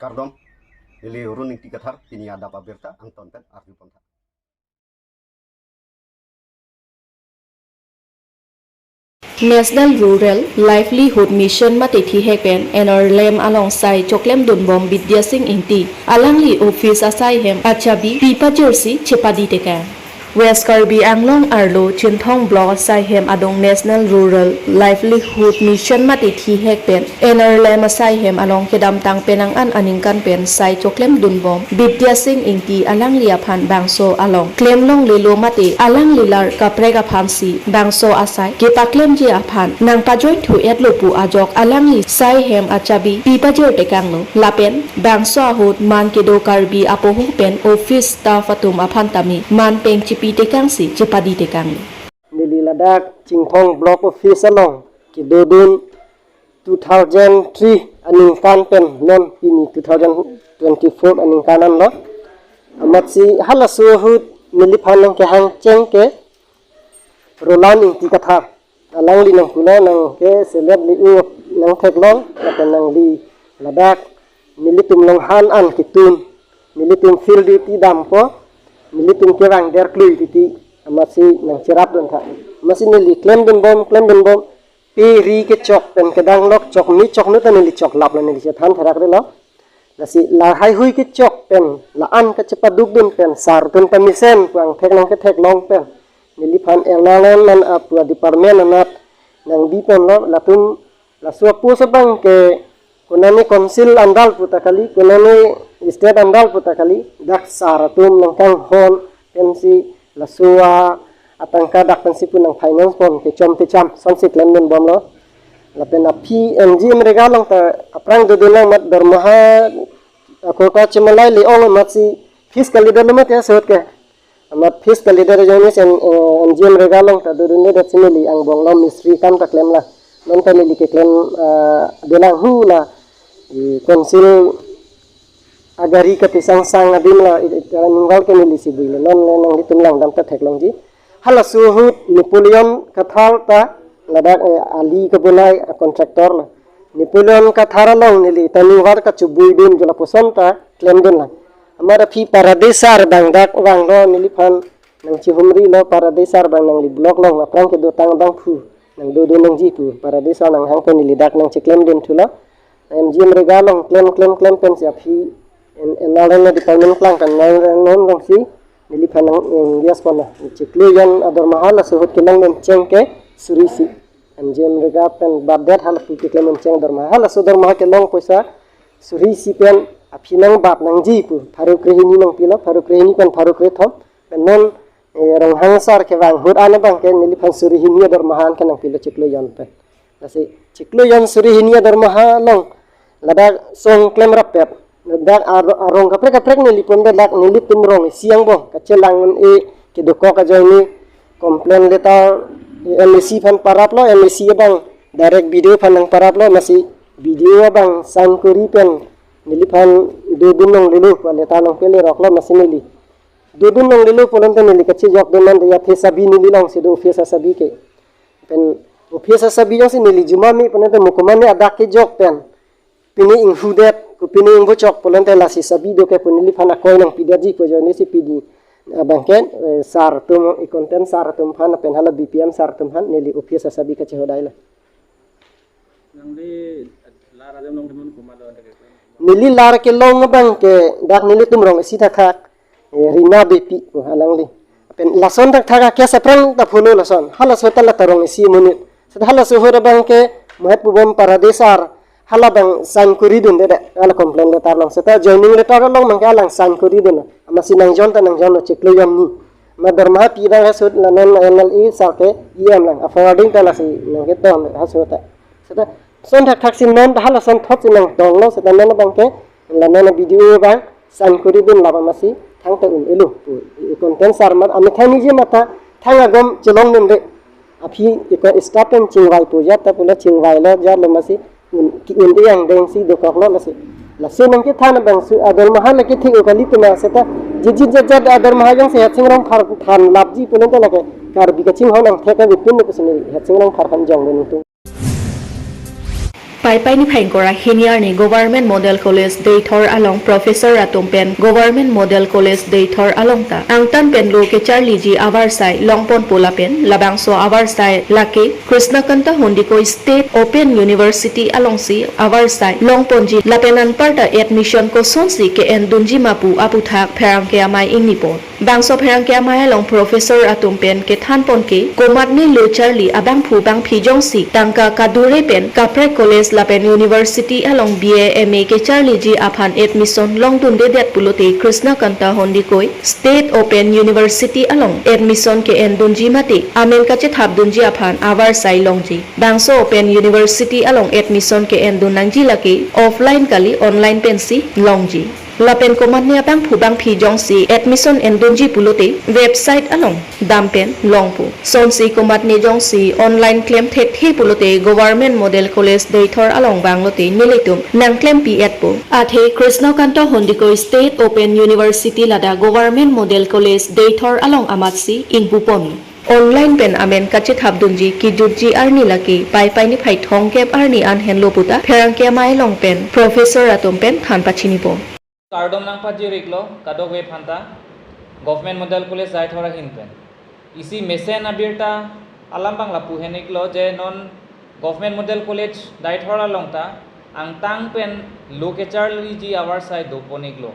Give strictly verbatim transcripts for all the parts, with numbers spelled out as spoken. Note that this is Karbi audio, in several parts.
Kardom, neli Arun Ingti Kathar, pini adap abirta angton pen arju pontha. National Rural Livelihood Mission mate thihek pen N R L M along sai choklemdunbom Bidya Sing Ingti, alangli office asai hem achabi pi pajirsi chepadi tekang. West Karbi Anglong arlo Chinthong Block asai hem adung National Rural Livelihood Mission mate thihek pen N R L M asai hem along kedamtang penang an aningkan pen sai choklemdunbom Bidya Sing Ingti alangli aphan bangso along klemlonglelo mate alangli lar kaprek aphansi bangso asai kepaklemji aphan nangpajointhu-etlo pu ajok alangli sai hem achabi pi pajir tekanglo. Lapen bangso ahut man kedo Karbi apoho pen office staff atum aphan tame man peng chipi tekangsi chepadi tekanglo. Neli ladak Chinthong Block Office along kedodun two thousand three aningkan pen non pini two thousand twenty-four aningkan anlo. Amatsi halaso ahut neliphan nangkehang cheng ke Roland Ingti Kathar. Alangli nangpulo nangkeselet li-u nangtheklong, lapen nangli ladak nelitum longhan an ketun, nelitum field duty dampo, nelitum kevang derklui titi, amatsi nangcherapduntha. Amatsi neli klemdunbom, klemdunbom, pe ri kechok pen kedang lok chok mi chok nu ta neli choklaplo, neli chethan therakdelo. Lasi lahai hui kechok pen, la-an kachepadukdun pen, sar atum ta mesen pu angthek nangketheklong pen, neliphan N R L M apu department anat nangbiponlo, latum laso apost abang ke konane council andal puta kali, konane state andal puta kali, dak sar atum nangkanghon pensi laso a atangka dak pensi pu nang finance pon kechom kecham sonsi klemdunbomlo. Lapen aphi M G M Rega along ta aphrang dodun lang mat dormaha akorka chemalai le-ong amatsi fees kalidetlo mate asot ke. Amat fees kalidet ajoine si M G M Rega along ta dodundedet si neli angbong along mistri kam ta klemlang. Non ta neli keklem, ah, dolang hula, eh, council agari kapisang sang adim la, i-, i-, ningval ke neli si builo. Non le nanglitum langdam ta theklongji. Halaso ahut Napoleon Kathar ta ladak, eh, ali kabonai a contractor lo. Napoleon Kathar along neli ta ningvar kachebuidun jo lapuson ta klemdunlang. Amat aphi Paradisar abang dak vanglo, neliphan nangchihumrilo, Paradisar abang nangli block along aphrang kedotang abangphu nangdodun nangji pu Paradisar nanghang pen neli dak nangcheklemdunthulo. M G M Rega along klem klem klem pensi aphi en en along department klang pen nang nang nang si neliphan nang eng yes pon na. Chiklo jon adormaha laso ahut kelongdun cheng ke suri isi. M G M Rega pen batdet halapu keklem cheng adormaha. Halaso adormaha kelong poisa suri isi pen aphi nangbat nangji pu pharo krehini nangpilo, pharo krehini pen pharo krethom. Pen non, eh, Ronghang sar kevang ahut an abang ke neliphan suri hini adormaha an ke nangpilo chiklo jon pen. Lasi chiklo jon suri hini adormaha along ladak song klemrappet. Ladak ar-, arong kaprek kaprek neli pon ladak nelitum rong isi angbong kachelang un-e kedokok ajoine complain letter M A C aphan paraplo, M A C abang direct B D O aphan nangparaplo, amatsi B D O abang sign kori pen neliphan dodun longlelo pu letter nangpeleroklo, amatsi neli dodun longlelo pulote neli kachejokdun non ya office asabi neli alongsi do office asabi ke. Pen office asabi jongsi neli jumame pulote mokomane adak kejok pen pine inghudet, ko pine ingbochok pulote lasi asabi do ke pu neliphan akoi nangpidetji pu ajoine si pini abang ke, eh, sar atum, e content sar atum aphan pen hala B P M sar atum aphan neli office asabi kachehodailo. Nangli lar alam long teman kumalo anda ke. Neli lar kelong abang ke dak nelitum rong isi thakthak, eh, Rina Beypi pu alangli. Pen lason thakthak a case aphrang ta follow lason. Halaso ta la ta rong isi monit. Seta halaso ahut abang ke Mohet pubom Paradisar. Hala abang sign koridunde de. Hala complain letter along. Seta joining letter along abang ke alang sign koridun. Amatsi nangjon ta nangjon lo chiklo jon ni. Amat dormaha pi abang ahut la non M L A sar ke E M lang. A forwarding ta lasi nangketon ahut ta. Seta son thakthak si non ta halason thot si nangtonglo, seta non abang ke la non B D O abang sign koridun, labang amatsi thangta un-elo pu e content sar amat amethang niji mata thang agom chelongdunde. Aphi e ko staff pen chingvai pu jat ta pulo chingvailo jatlo, amatsi un, ki-un-e angdengsi dokoklo lasi. Lasi nangkethan abang su adormaha lake thik-o kali tuma seta jijit jajat adormaha jongsi Headsing Rongphar than lapji pulote lake Karbi kachinghon angthek avepin pusi neli Headsing Rongphar aphan jongdun nangtung. Paipai niphai ingkoi ra hini arni Government Model College Deithor along professor atum pen Government Model College Deithor along ta angtan pen lo kecharliji avarsai longponpo lapen labangso avarsai lake Krishnakanta Hondikoi State Open University alongsi avarsai longponji lapen anparta admission kosonsi ke-en dunji ma pu aputhak pherangke amei ingnipo. Bangso pherangke amei along professor atum pen kethanpon ke komatne lo charli abangphu bangphi jongsi tangka kadure pen kaprek college lapen university along B A M A kecharliji aphan admission longdundedet pulote Krishnakanta Hondikoi State Open University along admission ke-en dunji mate amen kachethap dunji aphan avarsai longji. Bangso Open University along admission ke-en dun nangji lake offline kali online pensi longji. Lapen komatne abangphu bangphi jongsi admission endunji pulote website along dam pen longpo. Sonsi komatne jongsi online klem thekthe pulote Government Model College Deithor along vanglote nelitum nangklempi-etpo. Athe Krishnakanta Hondikoi State Open University ladak Government Model College Deithor along amatsi ingpuponlo. Online pen amen kachethap dunji kejutji arni lake Paipai niphai thomkep arni an henlo puta pherangke amei along pen professor atum pen than pachinipo. Kardom nangpajir-iklo kadokave aphanta, Government Model College Deithor ahin pen. Isi mesen abirta alam abang lapu hen-iklo je non Government Model College Deithor along ta angtan pen lo kecharliji avarsai dopon-iklo.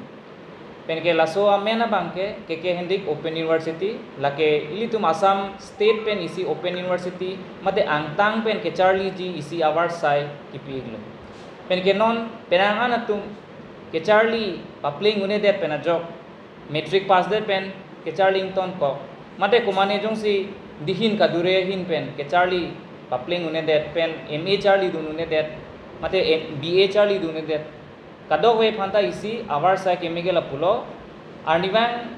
Penke laso amen abang ke K K Hendik Open University, lake ilitum Assam State pen isi Open University mate angtan pen kecharliji isi avarsai kipi-iklo. Penke non penang an atum kecharli papleng un-edet pen ajok, matric pass det pen kecharli ingtonkok, mate komatne jongsi dihin kadure ahin pen kecharli papleng un-edet pen M A charlidun un-edet, mate M-, B A charlidun un-edet, kadokave aphanta isi avarsai keme ke lapulo, arnivang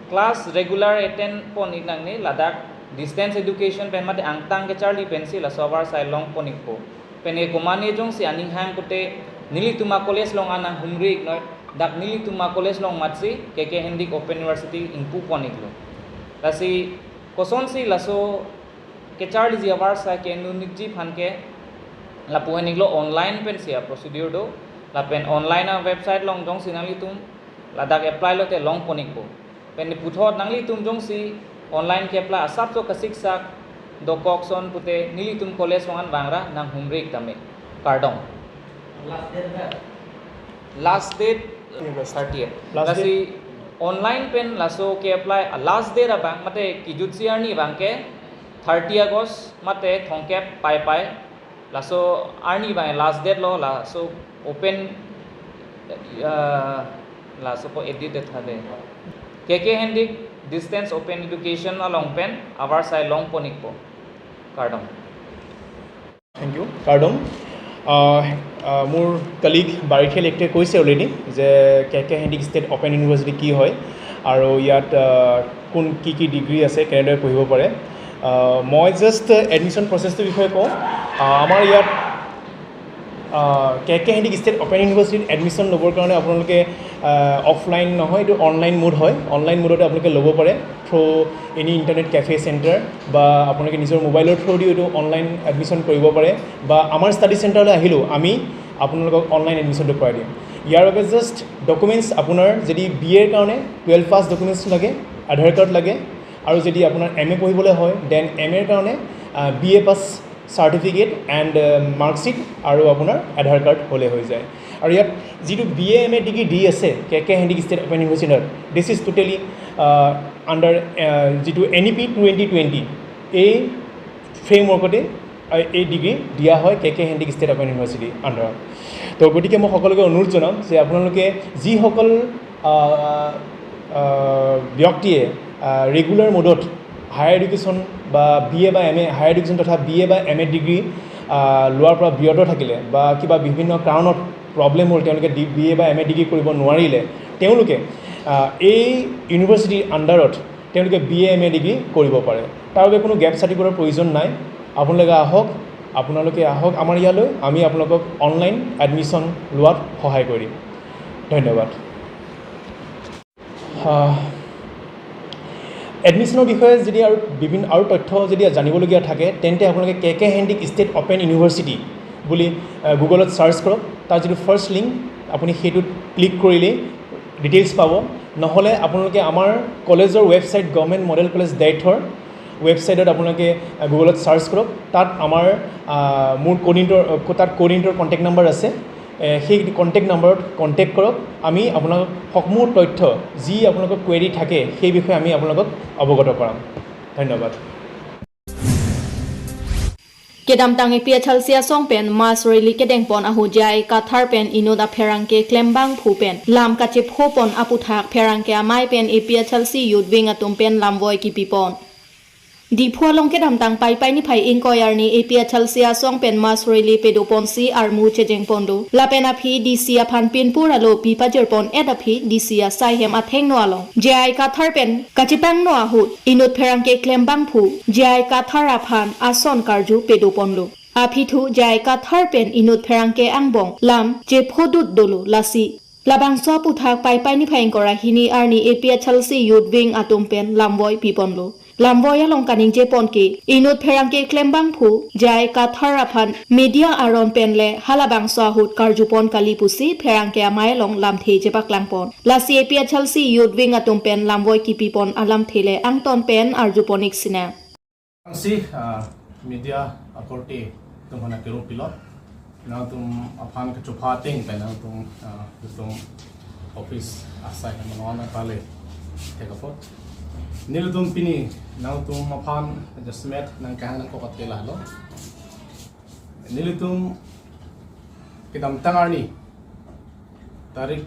class regular attend pon-ik nangne, ladak distance education pen mate angtan kecharli pensi laso avarsai longpon-ikpo. Penke komatne jongsi aning hang pute nelitum a-college along an nanghumri-iknoi, dak nelitum a-college along amatsi K K Hendik Open University ingpupon-iklo. Lasi kosonsi laso kecharliji avarsai ke-en dun-ikji aphan ke lapu hen-iklo, online pensi a-procedure do, lapen online a-website along jongsi nanglitum ladak apply lote longpon-ikpo. Pen puthot nanglitum jongsi online ke-apply asapso kasiksak dokok ason pute nelitum college along an vangra nanghumri-ik tame. Kardom. Last date na? Last date, uh, thirtieth. Last date. Lasi online pen laso ke-apply, uh, last date abang mate kejutsi arni abang ke thirty August mate thomkep Paipai. Laso arni abang last date lo, laso open, uh, laso ko edit det hade. K K Hendik Distance Open Education along pen avarsai longpon-ikpo. Kardom. Thank you. Kardom। আহ, আহ, মোৰ কলিগ বাৰিষে লেকটে কৈছে অলৰেডি যে কে K Handique state open university কি হয় আৰু ইয়াত, আহ, কোন কি কি ডিগ্ৰী আছে, কেনেদৰে পঢ়িব পাৰে। আহ, মই জাষ্ট এডমিশ্যন প্ৰচেছটোৰ বিষয়ে কওঁ। আহ, আমাৰ ইয়াত, আহ, কে কে হেণ্ডিক ষ্টেট অপেন ইউনিভাৰ্চিটিত এডমিশ্যন ল'বৰ কাৰণে আপোনালোকে, আহ, অফলাইন নহয়, এইটো অনলাইন মোড হয়। অনলাইন মোডতে আপোনালোকে ল'ব পাৰে থ্ৰু এনি ইণ্টাৰনেট কেফে চেণ্টাৰ বা আপোনালোকে নিজৰ মোবাইলৰ থ্ৰুদিও এইটো অনলাইন এডমিশ্যন কৰিব পাৰে বা আমাৰ ষ্টাডি চেণ্টাৰলৈ আহিলেও আমি আপোনালোকক অনলাইন এডমিশ্যনটো কৰাই দিম। ইয়াৰ বাবে জাষ্ট ডকুমেণ্টছ আপোনাৰ যদি বি এৰ কাৰণে টুৱেলভ পাছ ডকুমেণ্টছ লাগে, আধাৰ কাৰ্ড লাগে, আৰু যদি আপোনাৰ এম এ পঢ়িবলৈ হয়, দেন এম এৰ কাৰণে, আহ, B A pass certificate and, আহ, মাৰ্কশ্বিট আৰু আপোনাৰ আধাৰ কাৰ্ড হ'লে হৈ যায়। আৰু ইয়াত যিটো B A M A degree দি আছে K K Handique state open ইউনিভাৰ্চিটিত, this is totally, uh, under, uh, যিটো N E P twenty twenty, এই ফ্ৰেমৱৰ্কতে, আহ, এই ডিগ্ৰী দিয়া হয় K K Handique state open university আণ্ডাৰত। তো গতিকে মই সকলোকে অনুৰোধ জনাম যে আপোনালোকে যিসকল, আহ, আহ, ব্যক্তিয়ে, আহ, ৰেগুলাৰ মোডত হায়াৰ এডুকেশ্যন বা বি এ বা এম এ, হায়াৰ এডুকেশ্যন তথা বি এ বা এম এ ডিগ্ৰী, আহ, লোৱাৰ পৰা বিৰত থাকিলে বা কিবা বিভিন্ন কাৰণত প্ৰব্লেম হ'ল, তেওঁলোকে ডি-, বি এ বা এম এ ডিগ্ৰী কৰিব নোৱাৰিলে, তেওঁলোকে, আহ, এই ইউনিভাৰ্চিটিৰ আণ্ডাৰত তেওঁলোকে B A M A degree কৰিব পাৰে। তাৰ বাবে কোনো গেপ চাৰ্টিফিকেটৰ প্ৰয়োজন নাই। আপোনালোকে আহক, আপোনালোকে আহক আমাৰ ইয়ালৈ, আমি আপোনালোকক অনলাইন এডমিশ্যন লোৱাত সহায় কৰিম। ধন্যবাদ। আহ, এডমিশ্যনৰ বিষয়ে যদি আৰু বিভিন্ন আৰু তথ্য যদি জানিবলগীয়া থাকে, তেন্তে আপোনালোকে কে K Handique state open university বুলি গুগলত চাৰ্চ কৰক। তাৰ যিটো ফাৰ্ষ্ট লিংক, আপুনি সেইটোত ক্লিক কৰিলেই ডিটেইলছ পাব। নহ'লে আপোনালোকে আমাৰ কলেজৰ ৱেবছাইট, গভৰ্ণমেণ্ট মডেল কলেজ ডেথৰ ৱেবছাইটত আপোনালোকে গুগলত চাৰ্চ কৰক। তাত আমাৰ আহ, মোৰ কোঅৰ্ডিনেটৰ, তাত কোঅৰ্ডিনেটৰ কণ্টেক্ট নাম্বাৰ আছে। এ, সেই কণ্টেক্ট নাম্বাৰত কণ্টেক্ট কৰক। আমি আপোনাক সকলো তথ্য, যি আপোনালোকৰ কুৱেৰী থাকে, সেই বিষয়ে আমি আপোনালোকক অৱগত কৰাম। ধন্যবাদ। Kedamtang A P H L C asong pen mass rally kedengpon ahut J I Kathar pen inut apherangke klembangphu pen lam kachephopon aputhak pherangke amei pen A P H L C Youth Wing atum pen lamvoi kipipon. Diphu along kedamtang Paipai niphai ingkoi arni A P H L C asong pen mass rally pedoponsi armu chejengponlo. Lapen aphi D C aphan pinpur alo pipajirpon et aphi D C asai hem athengno along J I Kathar pen kachepangno ahut inut pherangke klembangphu J I Kathar aphan ason karju pedoponlo. Aphi thu J I Kathar pen inut pherangke angbong lam chephodut dolo, lasi labangso aputhak Paipai niphai ingkoi ra hini arni A P H L C Youth Wing atum pen lamvoi piponlo. Lamvoi along kaningjepon ke inut pherangke klembangphu J I Kathar aphan media aron pen le halabangso ahut karjupon kali pusi pherangke amei along lamthe chepaklangpon. Lasi A P H L C Youth Wing atum pen lamvoi kipipon alamthe le angton pen arjupon ik sinang. Angsi ah, media akorte tum hana kero pilo. Nangtum aphan kechopha ateng pen nangtum ah, tum office asai na mano na pale. Thek apot. Nelitum pini nangtum aphan adjustment nangkehang nangkok atela lo. Nelitum kedamtang arni tarik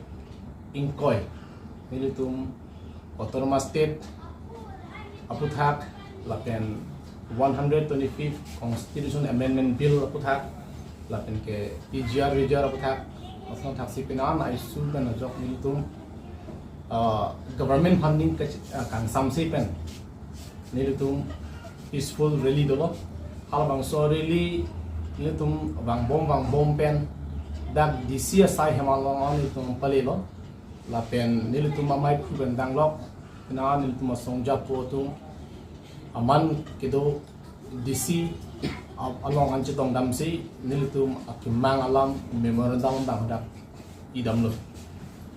ingkoi nelitum Autonomous State aputhak lapen one hundred twenty-fifth Constitution Amendment Bill aputhak lapen ke P G R V G R aputhak asong thaksi penan aisu pen ajok nelitum ah, government funding ke ah, kangsamsi pen nelitum peaceful rally dolo. Halabangso rally nelitum vangbom vangbom pen dak D C asai hem along nelitum palelo. Lapen nelitum amaiphu pen danglok. Pina nelitum asong japo atum aman kedo D C a- along an chetongdamsi nelitum akemang alam memorandum bang dak idamlo.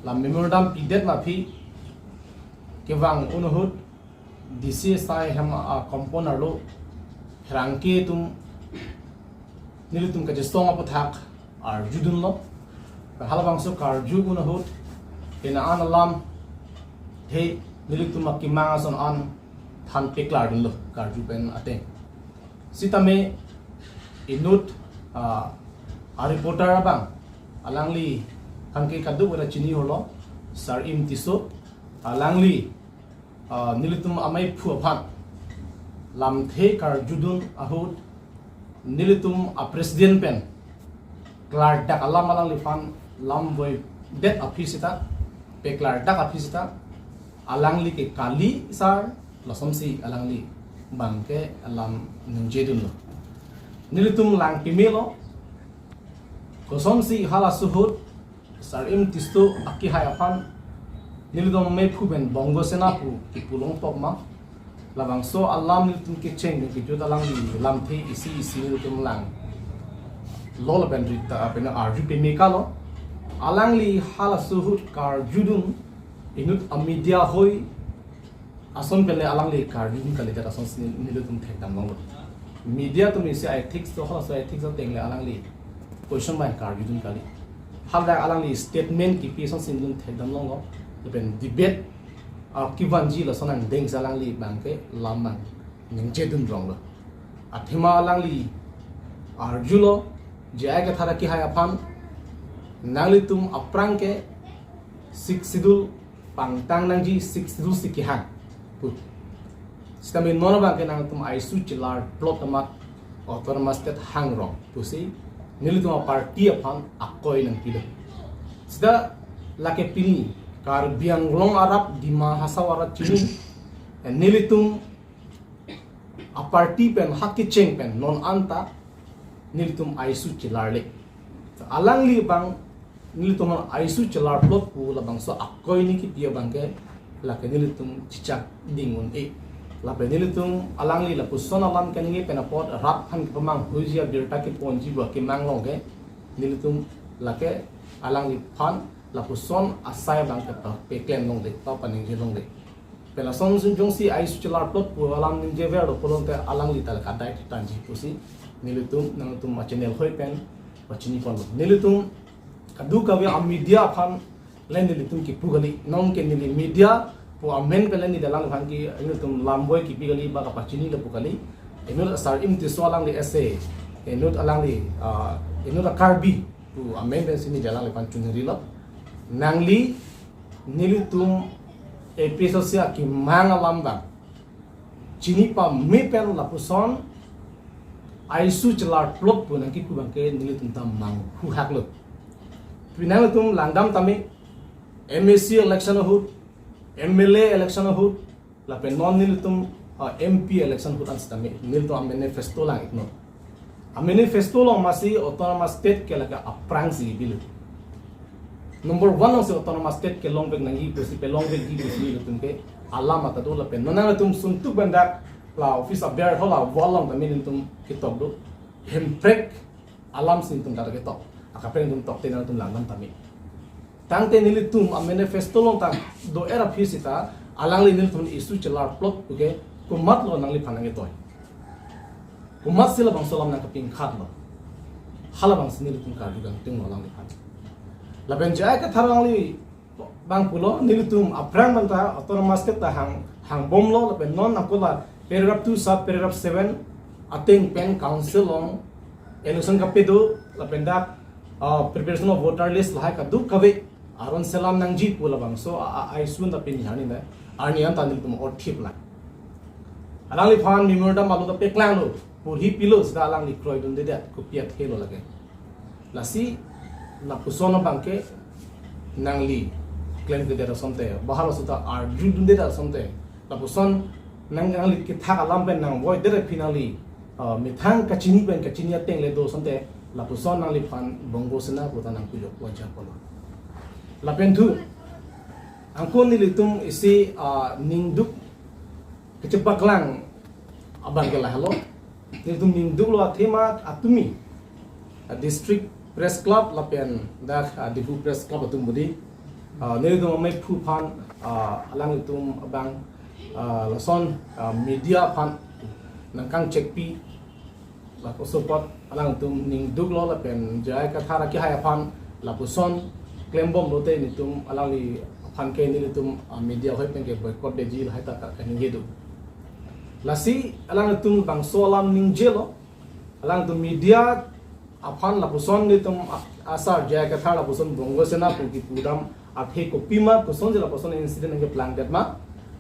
La memorandum pidet ma aphi kevang un ahut D C asai hem a compound arlo pherangke atum nelitum kachesong aputhak arjudunlo. Halabangso karju un ahut pina an alamthe nelitum akemang ason an than peklardunlo karju pen ateng. Sitame inut ah, a reporter abang alangli kangke kaduk wala chini holo Sar Im Tisso alangli ah, nelitum amaiphu aphan lamthe karjudun ahut nelitum a president pen klardak alam alangliphan lamvoidet aphi sita peklardak aphi sita alangli ke kali sar lasonsi alangli bangke alam ningjedunlo. Nelitum lang pemelo kosonsi halaso ahut Sar Im Tisso akehai aphan nelitum amaiphu pen Bongo Sena pu kipu longpok ma. Labangso alam nelitum kecheng pen kejut alangli lamthe isi isi nelitum lang lo lapen rita pen arju peme kalo. Alangli halaso ahut karjudun inut a media hoi ason pen le alangli karjudun kalidet asonsi nelitum thekdam longlo. Media atum isi ethics do halaso ethics ateng le alangli question bang karjudun kali. Hadak alangli statement kipi asonsi nelitum thekdam longlo. Lapen debate ah, kevanji lason angdengsi alangli bangke lam bang ningjedun ronglo. Athema alangli arjulo J I Kathar akehai aphan nanglitum aphrang ke Sixth Schedule pangtang nangji, Sixth Schedule si kehang pu. Sitame non abangke nangtum aisu chelar plot amat Autonomous State hangrong pusi nelitum a party aphan akoi nangpilo. Sita lake pini Karbi Anglong arat, Dima Hasao arat chini nelitum a party pen ha kecheng pen non anta nelitum aisu chelarle. Alangli bang nelitum aisu chelar plot pu labangso akoi ni kipi abangke lake nelitum chichak ding un-e. Lapen nelitum alangli lapuson alam keningje pen apot rat aphan kepamanghuiji abirta keponji ba kemang along ke nelitum lake alangliphan lapuson asai abang kepa-, peklem longde, papaningje longde. Pen lason sun jongsi aisu chelarplot pu alam ningjever do pulote alangli ta kadai tanji pusi nelitum nangtum a-channel hoi pen pachini ponlo. Nelitum kadokave a-media aphan le nelitum kipu kali, non ke neli media pu amen pen le neli alangliphan ke nelitum lamboi kipi kali ba kapachini lapu kali. Inut Sarim Tisso alangli ese, inut alangli, ah, inut a-Karbi pu amen pensi neli alangliphan chunrilo. Nangli nelitum A P H L C akemang alam abang chini pame pen lapuson aisu chelarplot pu nangkipu abang ke nelitum ta manghuhaklo. Pi nangtum langdam tame, M A C election ahut, M L A election ahut, lapen non nelitum, ah, M P election ahut an sitame nelitum a-manifesto lang-iknon. A-manifesto along masi autonomous state ke lake aphrangsi bilo. Number one alongsi autonomous state kelongvek nangji pusi, pelongvekji pusi nelitum ke alam ata do lapen non nangtum suntuk pen dak la office aber hol a-wall along tame nelitum ketok do. Hemprek alamsi nelitum ta ketok. Akaprek nelitum tokte nangtum langdam tame. Tangte nelitum a-manifesto along tang do-er aphi sita alangli nelitum aisu chelarplot puke komatlo nangliphan nangketoi. Komatsi labangso alam nangkapinkhatlo. Halabangsi nelitum karju kangtunglo alangliphan. Lapen J I Kathar alangli abang pulo nelitum aphrang pen ta autonomous state ta hang, hangbomlo lapen non ako la paragraph two sub paragraph seven ateng pen council along election kape do lapen dak, ah, preparation of voter list lahai kadokave aron selam nangji pu labangso a, a, aisu ta pini arni na arni an ta nelitum orthip la. Alangliphan memorandum alo ta peklanglo, porhi pilo sita alangli kroidundedet, kopi athelo lake. Lasi lapuson abang ke nangli klemkledet asonte, bahar sita arjudundedet asonte, lapuson nang, nangli kethak alam pen nangvoidet aphi nangli, ah, methang kachini pen kachini ateng le do asonte, lapuson nangliphan Bongo Sena pu ta nangpilo wajar pulo. Lapen thu, angkon nelitum isi, ah, ningduk kachepaklang abang ke lahelo. Nelitum ningduklo athema atumi, ah, District Press Club lapen dak, ah, Diphu Press Club atum bodi. Ah, nelitum amei phu aphan, ah, alanglitum abang, ah, lason, ah, media aphan nangkangchekpi. Lapuson apot alangtum ningduklo lapen J I Kathar akehai aphan lapuson klembomlote nelitum alangliphan ke nelitum, ah, media hoi pen ke boycott detji lahai ta ka, kaningje do. Lasi alangtum bangso alam ningjelo, alangtum media aphan lapuson nelitum a-, asar J I Kathar lapuson Bongo Sena pu kipudam athe kopima kosonsi lapuson incident nangkeplangdet ma.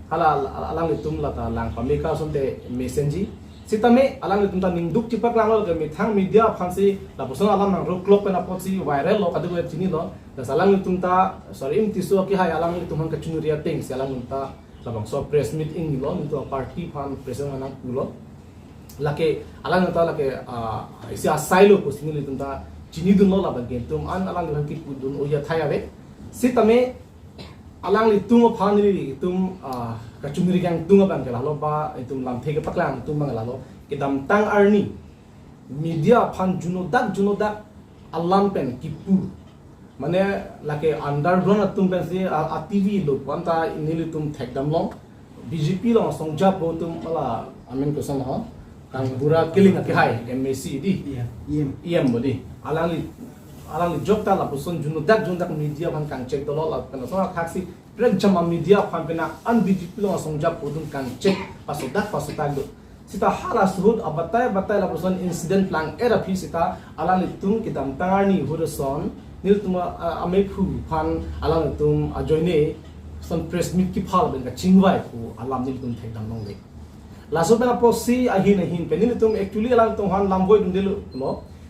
Hala al-, al-, alanglitum lata lang pameka asonte mesenji. Sitame alanglitum ta ningduk chepaklanglo ke methang media aphansi lapuson alam nangruklok pen apotsi viral lo, kadokave chinilo. Lasi alanglitum ta Sarim Tisso akehai alanglitum aphan kachunri atengsi alanglitum ta labangso press meet inglo, nelitum party aphan president nangpulo. Lake alanglitum ta lake, ah, isi asailo pusi nelitum ta chinidunlo, labang ke nelitum an alanglitum kipudun oya thai ave. Sitame alanglitum aphan nelitum, ah, kachunri kangtung abang ke lahelo ba itum lamthe kepaklang atum abang lahelo. Kedamtang arni media aphan junodak junodak alam pen kipu. Mane lake underground atum pensi a, a-T V lo pu anta nelitum thekdamlong. B J P along asongjapo atum ala amen koson ho. Kang Bura Killing akehai M A C di. Iya, E M. E M bodi. Alangli, alangli jokta lapuson junodak junodak media aphan kangchek dolo lapen asong athaksi prekjam a-media aphan pena an B J P along asongjapo atum kangchek pasodak pasodak do. Sita hala suhut abatai batai lapuson incident plang-er aphi sita alanglitum kedamtang arni ahut ason nelitum a, a, amei phu aphan alanglitum ajoine ason press meet kiphal pen kachingvai pu alam nelitum thekdamlongle. Laso pen apotsi ahin ahin pen nelitum actually alangtum aphan lamvoidundelo.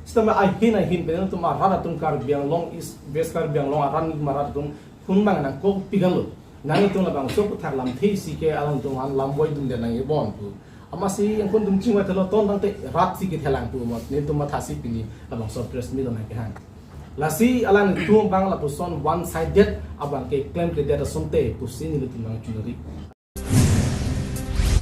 Sitame ahin ahin pen nelitum arat atum Karbi Anglong East, West Karbi Anglong arat nelitum arat atum phun abang nangkokpi kanglo. Nanglitum labangso aphuthak lamthe isi ke alangtum aphan lamvoidunde nangji bon pu. Amatsi angkon atum chingvai thelo ton tangte rat si kethelang pu amat nelitum mathasi pini labangso press meet nangkehang. Lasi alanglitum abang lapuson one sided abang ke klemkledet asonte pusi nelitum nangchunri.